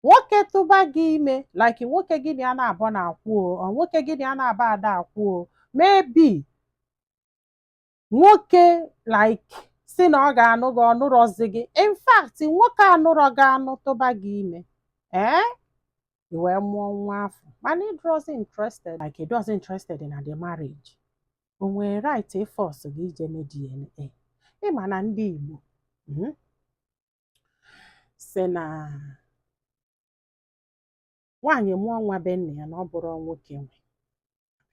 Nwoke tụba gị ime, like nwoke gị na ya na-abọ na-akwụ o, ọ nwoke gị na ya na-aba ada akwụ o, maybe nwoke like si na ọ ga-anụ gị, ọ nụrọzi gị. In fact, nwoke anụrọ gị anụ tụba gị ime, ee, i wee mụọ nwa afọ, mana ị dịrọzi interested, like ị dịrọzi interested na the marriage, o nwere right ịforce gị ije mee DNA? Ịma na ndị Igbo si na nwaanyị mụọ nwa be nna ya, na ọ bụrụ nwoke nwe.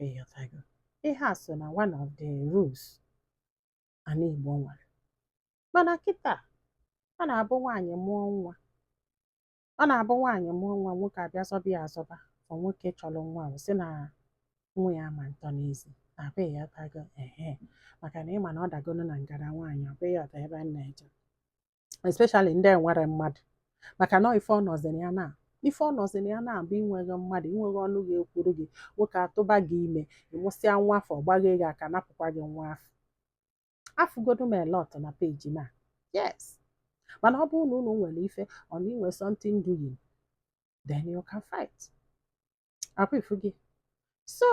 Ịghọtago? Ihe a so na one of the rules ana Igbo nwere. Mana kịta, ọ na-abụ nwaanyị mụọ nwa, ọ na-abụ nwaanyị mụọ nwa, nwoke abịa zọba ya azọba. Ọ nwoke chọrọ nwa ahụ sị na nwa ya ama ntọ n'ezi abụ. Ịghọtago? Ehe, maka na ịma na ọ dagolo na ngara nwaanyị, ọ bụghị ọta ebe m na-eje, especially ndị enwere mmadụ, maka na ife ọ nọziri ya na ife ọ nọziri ya na-abụ inweghị mmadụ, inweghị ọnụ ga-ekwuru gị. Nwoke atụba gị ime, ịmụsịa nwa afọ, gbaghe gị aka, napụkwa gị nwa afọ. Afụgodu m a lot na page m a, yes. Mana ọ bụrụ na unu nwere ife ọ na inwe something doing, then you can fight. Akwa ifu gị. So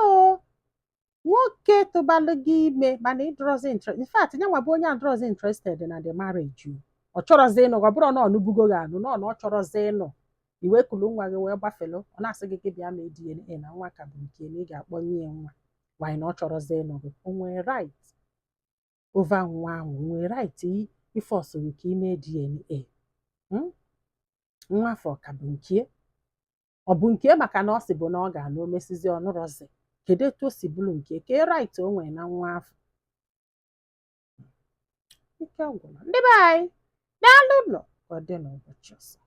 nwoke tụbalụ gị ime, mana ịdịrọzi interest, in fact, nyanwa bụ onye adịrọzi interested na the marriage o. Ọ chọrọzi ịnụ. Ọ bụrụ na ọ nụbugo gị anụ, nọ na ọ chọrọzi ịnụ, i wee kulu nwa gị wee gbafelu, ọ na-asị gị gị bịa mee DNA, na nwa ka bụ nke na ị ga-akpọnye ya nwa. Why na ọ chọrọzi ịnụ gị? O nwere right over nwa ahụ? O nwere right ịforce gị ka ime DNA? Nwa afọ ka bụ nke ọ bụ nke, maka na ọ sị bụ na ọ ga-anụ, o mesizi ọ nụrọzi. Kedu etu o si bụrụ nke ke right o nwere na nwa afọ? Ike gwụrụ. Ndị be anyị, daalụ nọ. Ka ọ dị n'ụbọchị ọzọ.